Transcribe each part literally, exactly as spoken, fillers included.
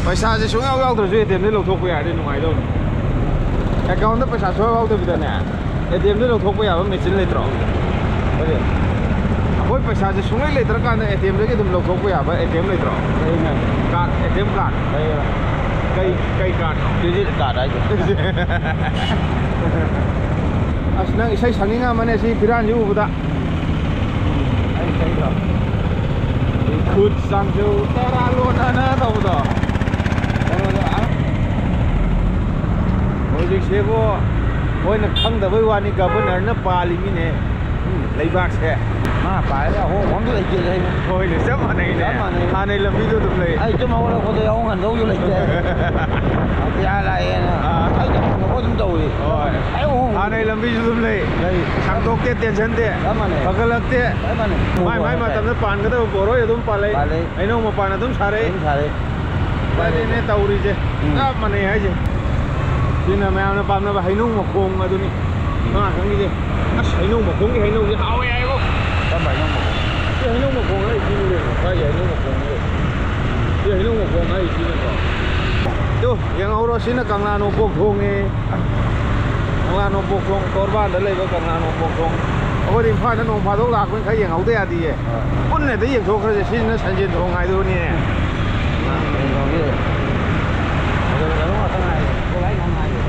ꯄꯩꯁꯥꯁꯦ ꯁꯨꯡꯌꯥꯎ ꯌꯥꯎꯗ꯭ꯔꯁꯨ A T ꯑꯦꯝꯗꯒꯤ ꯂꯧꯊꯣꯛꯄ ꯌꯥꯔꯗꯤ ꯅꯨꯡꯉꯥꯏꯗꯧꯅꯤ꯫ ꯑꯦꯀꯥꯎꯟꯗ ꯄꯩꯁꯥ ꯁꯨꯡꯌꯥꯎ ꯌꯥꯎꯗꯕꯤꯗꯅꯦ, ꯑꯦ ꯇꯤ ꯑꯦꯝꯗꯒꯤ ꯂꯧꯊꯣꯛꯄ ꯌꯥꯕ ꯃꯦꯆꯤꯟ ꯂꯩꯇ꯭ꯔꯣ? ꯑꯩꯈꯣꯏ ꯄꯩꯁꯥꯁꯦ ꯁꯨꯡꯂꯩ ꯂꯩꯇ꯭ꯔꯀꯥꯟꯗ ꯑꯦ ꯇꯤ ꯑꯦꯝꯗꯒꯤ ꯑꯗꯨꯝ ꯂꯧꯊꯣꯛꯄ ꯌꯥꯕ ꯑꯦ ꯇꯤ ꯑꯦꯝ ꯂꯩꯇ꯭ꯔꯣ? ꯂꯩꯅꯦ꯫ Card, A T M card. ꯂꯩꯌꯦ꯫ ꯀꯩ, ꯀꯩ ꯀꯥꯔꯗꯅꯣ? ꯀ꯭ꯔꯦꯗꯤꯠ ꯀꯥꯔꯗ ꯍꯥꯏꯁꯦ꯫ ꯑꯁ, ꯅꯪ ꯏꯁꯩ ꯁꯛꯅꯤꯡꯉꯝꯃꯅꯦ ꯁꯤ ꯐꯤꯔꯥꯟꯁꯤ ꯎꯕꯗ꯫ ꯑꯩ ꯏꯁꯩꯗꯣ꯫ ꯈꯨꯠ ꯆꯥꯝꯖꯧ ꯇꯔꯥ ꯂꯣꯟꯅꯅ ꯇꯧꯕꯗꯣ꯫ ꯀꯩꯅꯣꯗꯣ, ꯑ? ꯍꯧꯖꯤꯛꯁꯤꯕꯨ ꯃꯣꯏꯅ ꯈꯪꯗꯕꯩ ꯋꯥꯅꯤ, ꯒꯕꯔꯅꯔꯅ ꯄꯥꯜꯂꯤꯃꯤꯅꯦ꯫ ꯎꯝ꯫ ꯂꯩꯕꯥꯛꯁꯦ꯫ ꯃꯥ ꯄꯥꯏꯔꯦ, ꯑꯍꯣꯡꯕ ꯑꯝꯇ ꯂꯩꯇꯦꯗ ꯑꯩ꯫ ꯍꯣꯏꯅꯦ, ꯆꯞ ꯃꯥꯟꯅꯩꯅꯦ꯫ ꯆꯞ ꯃꯥꯟꯅꯩ꯫ ꯍꯥꯟꯅꯩ ꯂꯝꯕꯤꯗꯣ ꯑꯗꯨꯝ ꯂꯩ꯫ ꯑꯩ ꯇꯨꯝ ꯍꯧꯒꯠꯂꯛꯄꯗ ꯌꯥꯍꯧ ꯉꯟꯗꯧꯁꯨ ꯂꯩꯇꯦ꯫ ꯀꯌꯥ ꯂꯥꯛꯑꯦꯅ꯫ ꯑꯥ꯫ ꯑꯩ ꯇꯨꯝ ꯍꯧꯒꯠꯂꯛꯄ ꯑꯗꯨꯝ ꯇꯧꯏ꯫ ꯍꯣꯏ꯫ ꯑꯩ ꯑꯍꯣꯡꯕ ꯍꯥꯟꯅꯩ ꯂꯝꯕꯤꯁꯨ ꯑꯗꯨꯝ ꯂꯩ꯫ ꯂꯩ꯫ ꯁꯥꯡꯗꯣꯛꯇꯦ, ꯇꯦꯟꯁꯟꯗꯦ꯫ ꯆꯞ ꯃꯥꯟꯅꯩ꯫ ꯐꯒꯠꯂꯛꯇꯦ꯫ ꯆꯞ ꯃꯥꯟꯅꯩ꯫ ꯃꯥꯏ ꯃꯥꯏ ꯃꯇꯝꯗ ꯄꯥꯟꯒꯗꯕ ꯕꯣꯔꯣꯏ ꯑꯗꯨꯝ ꯄꯥꯜꯂꯛꯏ꯫ ꯄꯥꯜꯂꯛꯏ꯫ ꯍꯩꯅꯧ ꯃꯄꯥꯟ ꯑꯗꯨꯝ ꯁꯥꯔꯛꯏ꯫ ꯑꯗꯨꯝ ꯁꯥꯔꯛꯏ꯫ ꯁꯤꯅꯦ ꯇꯧꯔꯤꯁꯦ꯫ ꯎꯝ꯫ ꯆꯞ ꯃꯥꯟꯅꯩ ꯍꯥꯏꯁꯦ꯫ ꯁꯤꯅ ꯃꯌꯥꯝꯅ ꯄꯥꯝꯅꯕ ꯍꯩꯅꯧ ꯃꯈꯣꯡ ꯑꯗꯨꯅꯤ꯫ ꯎꯝ꯫ ꯉꯥ ꯈꯪꯉꯤꯁꯦ꯫ ꯑꯁ, ꯍꯩꯅꯧ ꯃꯈꯣꯡꯒꯤ ꯍꯩꯅꯧꯁꯦ ꯍꯥꯎꯋꯦ ꯍꯥꯏꯕꯣ꯫ ꯀꯔꯝꯕ ꯍꯩꯅꯧ ꯃꯈꯣꯡ? ꯁꯤ ꯍꯩꯅꯧ ꯃꯈꯣꯡ ꯍꯥꯏꯁꯤꯅꯤ ꯀꯩꯅꯣ꯫ ꯁ꯭ꯋꯥꯏꯒꯤ ꯍꯩꯅꯧ ꯃꯈꯣꯡꯁꯦ꯫ ꯁꯤ ꯍꯩꯅꯧ ꯃꯈꯣꯡ ꯍꯥꯏꯁꯤꯅꯤꯀꯣ꯫ ꯇꯨ, ꯌꯦꯡꯍꯧꯔꯣ꯫ ꯁꯤꯅ ꯀꯪꯂꯥ ꯅꯣꯡꯄꯣꯛ ꯊꯣꯡꯅꯦ꯫ ꯀꯪꯂꯥ ꯅꯣꯡꯄꯣꯛ ꯊꯣꯡ, ꯇꯣꯔꯕꯥꯟꯗ ꯂꯩꯕ ꯀꯪꯂꯥ ꯅꯣꯡꯄꯣꯛ ꯊꯣꯡ꯫ ꯑꯩꯈꯣꯏꯗꯤ ꯏꯝꯐꯥꯜꯗ ꯅꯣꯡ ꯐꯥꯗꯣꯛ ꯂꯥꯛꯄꯅꯤ, ꯈꯔ ꯌꯦꯡꯍꯧꯗ ꯌꯥꯗꯤꯌꯦ꯫ ꯍꯣꯏ꯫ ꯄꯨꯟꯅ ꯍꯦꯛꯇ ꯌꯦꯡꯊꯣꯛꯈ꯭ꯔꯁꯦ꯫ ꯁꯤꯁꯤꯅ ꯁꯟꯖꯦꯟ ꯊꯣꯡ ꯍꯥꯏꯗꯨꯅꯤꯅꯦ꯫ ꯎꯝ, ꯀꯩꯅꯣꯒꯤ ꯐꯖ ꯐꯖꯕ ꯉꯥꯛꯇ ꯉꯥꯏꯔꯦ꯫ ꯒꯣꯂꯥꯏ ꯉꯥꯛ ꯉꯥꯏꯔꯦ꯫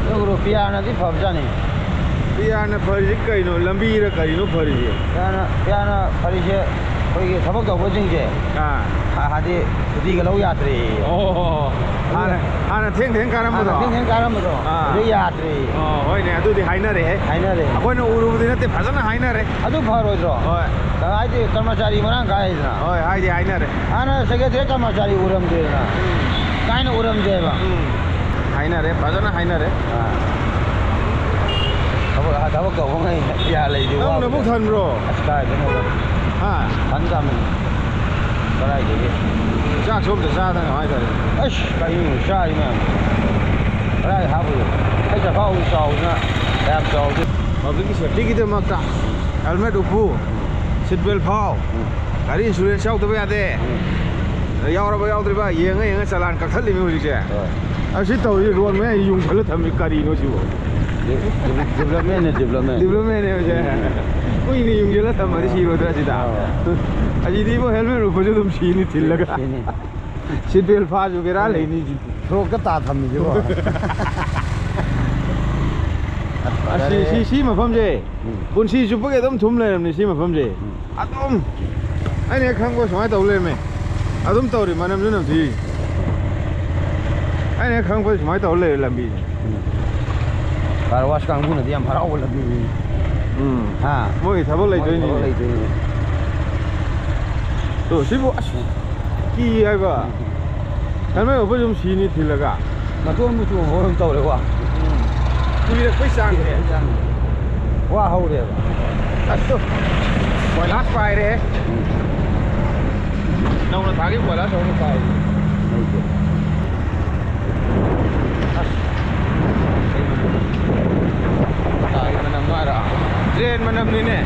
ꯑꯗꯨ ꯒꯨꯔꯨ ꯄꯤꯌꯥꯔꯅꯗꯤ ꯐꯕꯖꯥꯠꯅꯤ꯫ ꯄꯤꯌꯥꯔꯅ ꯐꯔꯤꯁꯤ ꯀꯩꯅꯣ? ꯂꯝꯕꯤꯔ ꯀꯔꯤꯅꯣ ꯐꯔꯤꯁꯦ? ꯄꯤꯌꯥꯔꯅ, ꯄꯤꯌꯥꯔꯅ ꯐꯔꯤꯁꯦ ꯑꯩꯈꯣꯏꯒꯤ ꯊꯕꯛ ꯇꯧꯕꯁꯤꯡꯁꯦ ꯑꯥ꯫ ꯍꯥ-, ꯍꯥꯏꯗꯤ ꯁꯨꯇꯤꯒ ꯂꯧ ꯌꯥꯗ꯭ꯔꯦꯌꯦ꯫ ꯑꯣ꯫ ꯍꯥꯟꯅ, ꯍꯥꯟꯅ ꯊꯦꯡ ꯊꯦꯡ ꯀꯥꯔꯝꯕꯗꯣ? ꯍꯥꯟꯅ ꯊꯦꯡ ꯊꯦꯡ ꯀꯥꯔꯝꯕꯗꯣ, ꯑꯥ꯫ ꯑꯗꯨ ꯌꯥꯗ꯭ꯔꯦ꯫ ꯑꯣ, ꯍꯣꯏꯅꯦ, ꯑꯗꯨꯗꯤ ꯍꯥꯏꯅꯔꯦꯍꯦ꯫ ꯍꯥꯏꯅꯔꯦ꯫ ꯑꯩꯈꯣꯏꯅ ꯎꯔꯨꯕꯗꯤ ꯅꯠꯇꯦ, ꯐꯖꯅ ꯍꯥꯏꯅꯔꯦ꯫ ꯑꯗꯨ ꯐꯔꯣꯏꯗ꯭ꯔꯣ? ꯍꯣꯏ꯫ ꯍꯥꯏꯗꯤ ꯀꯔꯃꯆꯥꯔꯤ ꯃꯔꯥꯡ ꯀꯥꯏꯗꯅ꯫ ꯍꯣꯏ, ꯍꯥꯏꯗꯤ ꯍꯥꯏꯅꯔꯦ꯫ ꯍꯥꯟꯅ ꯁꯦꯀ꯭ꯔꯦꯇꯔꯤ ꯀꯔꯃꯆꯥꯔꯤ ꯎꯔꯝꯗꯦꯗꯅ꯫ ꯎꯝ꯫ ꯀꯥꯏꯅ ꯎꯔꯝꯗꯦꯕ꯫ ꯎꯝ꯫ ꯍꯥꯏꯅꯔꯦ, ꯐꯖꯅ ꯍꯥꯏꯅꯔꯦ꯫ ꯑꯥ꯫ ꯊꯕꯛ, ꯊꯕꯛ ꯇꯧꯕꯉꯩ ꯌꯥ ꯂꯩꯗꯤ ꯅꯪ ꯋꯥꯕꯅꯦ꯫ ꯅꯕꯨꯛ ꯊꯟꯕ꯭ꯔꯣ? ꯑꯁ, ꯀꯥꯏꯗꯩꯅꯣꯗ꯫ ꯍꯥ? ꯊꯟ ꯇꯥꯃꯤꯅꯤ꯫ ꯀꯗꯥꯏꯗꯒꯤ? ꯆꯥꯛꯁꯨ ꯑꯝꯇ ꯆꯥꯗꯅ ꯀꯃꯥꯏ ꯇꯧꯔꯤ? ꯑꯁ, ꯀꯩꯅꯣ ꯆꯥꯔꯤ ꯃꯌꯥꯝ? ꯀꯗꯥꯏ ꯍꯥꯞꯄꯨꯏꯅꯣ? ꯑꯩ ꯆꯈꯥꯎ ꯆꯥꯎꯗꯅ ꯀꯌꯥꯝ ꯆꯥꯎꯗꯦ꯫ ꯄꯕ꯭ꯂꯤꯛꯀꯤ ꯁꯦꯐꯇꯤꯒꯤꯗꯃꯛꯇ ꯍꯦꯜꯃꯦꯠ ꯎꯞꯄꯨ, ꯁꯤꯠ ꯕꯦꯜ ꯐꯥꯎ, ꯎꯝ꯫ ꯒꯥꯔꯤ ꯏꯟꯁꯨꯔꯦꯟꯁ ꯌꯥꯎꯗꯕ ꯌꯥꯗꯦ꯫ ꯎꯝ꯫ ꯌꯥꯎꯔꯕ ꯌꯥꯎꯗ꯭ꯔꯤꯕ ꯌꯦꯡꯉ ꯌꯦꯡꯉ ꯆꯂꯥꯟ ꯀꯛꯊꯠꯂꯤꯃꯤ ꯍꯧꯖꯤꯛꯁꯦ꯫ ꯍꯣꯏ꯫ ꯑꯁꯤ ꯇꯧꯔꯤ, ꯔꯣꯟ ꯃꯌꯥ ꯌꯨꯡꯁꯜꯂ ꯊꯝꯃꯤ ꯀꯔꯤꯅꯣ ꯁꯤꯕꯣ? ꯗꯤ-, ꯗꯤꯕ-, ꯗꯤꯕꯂꯞꯃꯦꯟꯅꯦ, ꯗꯤꯕꯂꯞꯃꯦꯟ꯫ ꯗꯤꯕꯂꯞꯃꯦꯟꯅꯦ ꯍꯧꯖꯤꯛ꯫ ꯀꯨꯏꯅ ꯌꯨꯡꯁꯤꯜꯂ ꯊꯝꯃꯗꯤ ꯁꯤꯔꯣꯏꯗ꯭ꯔꯥ ꯁꯤꯗ? ꯑꯥ꯫ ꯑꯁꯤꯗꯤ ꯏꯕꯣ, ꯍꯦꯜꯃꯦꯠ ꯎꯞꯄꯁꯨ ꯑꯗꯨꯝ ꯁꯤꯅꯤ ꯊꯤꯜꯂꯒ꯫ ꯁꯤꯅꯤ꯫ ꯁꯤꯠ ꯕꯦꯜ ꯐꯥꯁꯨ ꯕꯦꯔꯥ ꯂꯩꯅꯤ ꯁꯤꯗꯤ꯫ ꯁꯣꯔꯣꯛꯇ ꯇꯥ ꯊꯝꯃꯤꯁꯤꯕꯣ꯫ ꯑꯁꯤ, ꯁꯤ, ꯁꯤ ꯃꯐꯝꯁꯦ ꯎꯝ꯫ ꯄꯨꯟꯁꯤ ꯆꯨꯞꯄꯒꯤ ꯑꯗꯨꯝ ꯊꯨꯝ ꯂꯩꯔꯕꯅꯤ ꯁꯤ ꯃꯐꯝꯁꯦ꯫ ꯎꯝ꯫ ꯑꯗꯨꯝ ꯑꯩꯅ ꯍꯦꯛ ꯈꯪꯕ ꯁꯨꯃꯥꯏꯅ ꯇꯧ ꯂꯩꯔꯝꯃꯦ꯫ ꯑꯗꯨꯝ ꯇꯧꯔꯤ, ꯃꯅꯝꯁꯨ ꯅꯝꯊꯤ꯫ ꯑꯩꯅ ꯍꯦꯛ ꯈꯪꯕ ꯁꯨꯃꯥꯏꯅ ꯇꯧꯔ ꯂꯩꯔꯦ ꯂꯝꯕꯤꯁꯦ꯫ ꯎꯝ꯫ ꯀꯥꯔ ꯋꯥꯁ ꯀꯥꯡꯕꯨꯅꯗꯤ ꯌꯥꯝ ꯍꯔꯥꯎꯕ ꯂꯝꯕꯤꯅꯤ꯫ ꯎꯝ꯫ ꯍꯥ? ꯃꯣꯏꯒꯤ ꯊꯕꯛ ꯃꯣꯏꯒꯤ ꯂꯩꯗꯣꯏꯅꯤ꯫ ꯊꯕꯛ ꯂꯩꯗꯣꯏꯅꯤ꯫ ꯇꯣ, ꯁꯤꯕꯨ ꯑꯁ ꯀꯤ ꯍꯥꯏꯕ꯫ ꯍꯦꯜꯃꯦꯠ ꯎꯞꯄ ꯁꯨꯝ ꯁꯤꯅꯤ ꯊꯤꯜꯂꯒ꯫ ꯃꯇꯣꯟꯕꯨ ꯆꯣꯡꯕ ꯑꯗꯨꯝ ꯇꯧꯔꯦꯀꯣ꯫ ꯎꯝ꯫ ꯀꯨꯏꯔꯛꯄꯩ ꯆꯥꯡꯁꯦ꯫ ꯀꯨꯏꯔꯛꯄꯩ ꯆꯥꯡꯁꯦ꯫ ꯋꯥ ꯍꯧꯔꯦꯕ꯫ ꯑꯁ, ꯀꯣꯏꯂꯥꯁ ꯄꯥꯏꯔꯦ꯫ ꯎꯝ꯫ ꯅꯧꯅ ꯊꯥꯈꯤꯕ ꯀꯣꯏꯂꯥꯁ ꯍꯧꯔꯦ ꯄꯥꯏꯔꯦ꯫ ꯂꯩꯇꯦ꯫ ꯑꯁ꯫ ꯀꯩ ꯃꯅꯝ? ꯀꯩ ꯃꯅꯝ ꯍꯥꯏꯔꯣ? ꯇ꯭ꯔꯦꯟ ꯃꯅꯝꯅꯤꯅꯦ꯫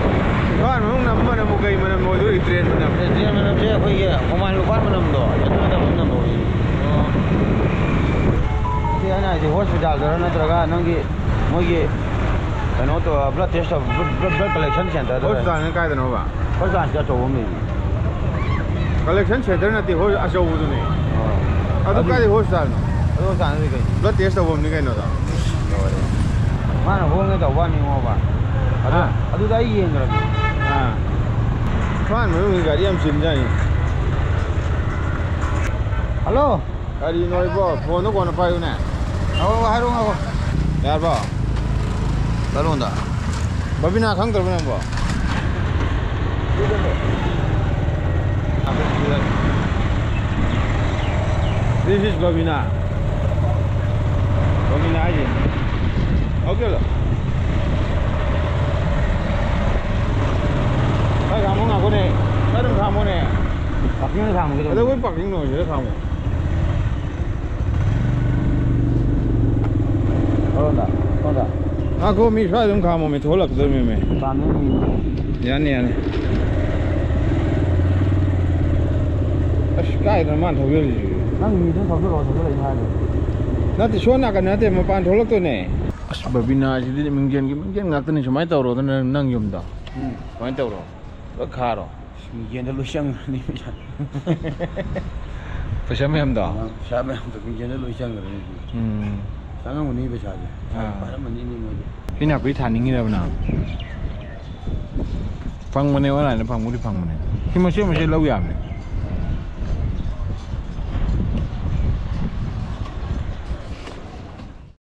ꯏꯝꯐꯥꯜ ꯃꯅꯨꯡ ꯅꯝꯕ ꯃꯅꯝꯕꯨ ꯀꯩ ꯃꯅꯝ ꯑꯣꯏꯗꯣꯔꯤ ꯇ꯭ꯔꯦꯟ ꯃꯅꯝ? ꯇ꯭ꯔꯦꯟ ꯃꯅꯝꯁꯦ ꯑꯩꯈꯣꯏꯒꯤ ꯃꯣꯕꯥꯏꯜ ꯂꯨꯄꯥ ꯃꯅꯝꯗꯣ, ꯑꯗꯨ ꯅꯠꯇꯕ ꯑꯃ ꯅꯝꯍꯧꯔꯤ꯫ ꯑꯣ꯫ ꯅꯠꯇꯦ, ꯑꯩꯅ ꯍꯥꯏꯗꯤ ꯍꯣꯁꯄꯤꯇꯥꯜꯗꯔ ꯅꯠꯇ꯭ꯔꯒ ꯅꯪꯒꯤ ꯃꯣꯏꯒꯤ ꯀꯩꯅꯣ ꯇꯧ-, blood test ꯇꯧ-, blood, blood collection centerꯗ꯫ ꯍꯣꯁꯄꯤꯇꯥꯜꯅ ꯀꯥꯏꯗꯅꯣꯕ? ꯍꯣꯁꯄꯤꯇꯥꯜꯁꯦ ꯑꯆꯧꯕ ꯑꯃ ꯂꯩꯕꯅꯤ꯫ Collection center ꯅꯠꯇꯦ, ꯍꯣꯏ, ꯑꯆꯧꯕꯗꯨꯅꯦ꯫ ꯑꯣ꯫ ꯑꯗꯨ ꯑꯗꯨ ꯀꯥꯏꯗꯩ ꯍꯣꯁꯄꯤꯇꯥꯜꯅꯣ? ꯑꯗꯨ ꯍꯣꯁꯄꯤꯇꯥꯜꯗꯤ ꯀꯩꯅꯣ? Blood test ꯇꯧꯐꯝꯅꯤ ꯀꯩꯅꯣꯗꯣ꯫ ꯂꯣꯏꯔꯦ꯫ ꯃꯥꯅ ꯍꯣꯡꯉꯦ ꯇꯧꯕ ꯋꯥꯅꯤꯉꯣꯕ꯫ ꯑꯗꯨ, ꯍꯥ? ꯑꯗꯨꯗ ꯑꯩ ꯌꯦꯡꯈ꯭ꯔꯒꯦ꯫ ꯑꯥ꯫ ꯏꯝꯐꯥꯜ ꯃꯅꯨꯡꯒꯤ ꯒꯥꯔꯤ ꯌꯥꯝ ꯆꯤꯟꯖꯥꯠꯅꯤ꯫ ꯍꯜꯂꯣ꯫ ꯀꯔꯤꯅꯣ ꯏꯕꯣ? ꯐꯣꯟꯗꯣ ꯀꯣꯟꯅ ꯄꯥꯏꯌꯨꯅꯦ꯫ ꯉꯥꯏꯈꯣ, ꯉꯥꯏꯈꯣ, ꯍꯥꯏꯔꯛꯑꯣ, ꯉꯥꯏꯈꯣ꯫ ꯌꯥꯔꯕꯣ? ꯀꯔꯣꯟꯗ? ꯕꯕꯤꯅꯥ ꯈꯪꯗ꯭ꯔꯕ ꯅꯪꯕꯣ? This is ꯕꯕꯤꯅꯥ꯫ ꯕꯕꯤꯅꯥ ꯍꯥꯏꯁꯦ꯫ Okay ꯂꯣ? ꯈꯔ ꯈꯥꯝꯃꯣ ꯉꯥꯏꯈꯣꯅꯦ꯫ ꯈꯔ ꯑꯗꯨꯝ ꯈꯥꯝꯃꯣꯅꯦ꯫ Parking ꯗ ꯈꯥꯝꯃꯒꯦ ꯇꯧꯕꯅꯦ꯫ ꯀꯩꯗꯧꯕꯩ parking ꯅꯣ? ꯁꯤꯗ ꯈꯥꯝꯃꯣ꯫ ꯀꯔꯣꯝꯗ? ꯁꯣꯝꯗ? ꯉꯥꯏꯈꯣ, ꯃꯤ ꯁ꯭ꯋꯥꯏꯗ ꯑꯗꯨꯝ ꯈꯥꯝꯃꯣ, ꯃꯤ ꯊꯣꯛꯂꯛꯀꯗꯧꯔꯤꯃꯤ꯫ ꯈꯥꯝꯃꯤ, ꯃꯤ꯫ ꯌꯥꯅꯤ, ꯌꯥꯅꯤ꯫ ꯑꯁ, ꯀꯥꯏꯗꯅꯣ ꯃꯥꯅ ꯊꯧꯖꯜꯂꯤꯁꯤꯕꯨ? ꯅꯪ ꯃꯤꯗꯨꯅ ꯊꯧꯖꯜꯂꯛꯑꯣ, ꯊꯧꯖꯜꯂꯛꯑꯣ ꯍꯥꯏꯅꯦ꯫ ꯅꯠꯇꯦ, ꯁꯣꯝ ꯅꯥꯀꯟ ꯅꯠꯇꯦ, ꯃꯄꯥꯟ ꯊꯣꯛꯂꯛꯇꯣꯏꯅꯦ꯫ ꯑꯁ, ꯕꯕꯤꯅꯥꯁꯤꯗꯤ ꯃꯤꯡꯖꯦꯜꯒꯤ ꯃꯤꯡꯖꯦꯜ ꯉꯥꯛꯇꯅꯤ꯫ ꯁꯨꯃꯥꯏꯅ ꯇꯧꯔꯣꯗꯅ ꯅꯪ ꯌꯨꯝꯗꯣ꯫ ꯎꯝ꯫ ꯁꯨꯃꯥꯏꯅ ꯇꯧꯔꯣ꯫ ꯂꯣꯏ ꯈꯥꯔꯣ꯫ ꯃꯤꯡꯖꯦꯜꯗ ꯂꯣꯏ ꯆꯪꯈ꯭ꯔꯅꯤ ꯄꯩꯁꯥ꯫ ꯄꯩꯁꯥ ꯃꯌꯥꯝꯗꯣ? ꯄꯩꯁꯥ ꯃꯌꯥꯝꯗꯣ ꯃꯤꯡꯖꯦꯜꯗ ꯂꯣꯏ ꯆꯪꯈ꯭ꯔꯅꯤ꯫ ꯎꯝ꯫ ꯆꯪꯉꯝꯒꯅꯤ ꯄꯩꯁꯥꯁꯦ꯫ ꯄꯩꯁꯥꯁꯦ ꯑꯥ꯫ ꯄꯥꯏꯔꯝꯃꯅꯤꯅꯦ ꯃꯣꯏꯗꯤ꯫ ꯁꯤ ꯅꯥꯄꯤ ꯊꯥꯅꯤꯡꯉꯤꯔꯕ ꯅꯪ? ꯐꯪꯕꯅꯦ, online ꯐꯪꯕꯨꯗꯤ ꯐꯪꯕꯅꯦ꯫ ꯁꯤ ꯃꯆꯦꯠ ꯃꯆꯦꯠ ꯂꯧ ꯌꯥꯕꯅꯦ꯫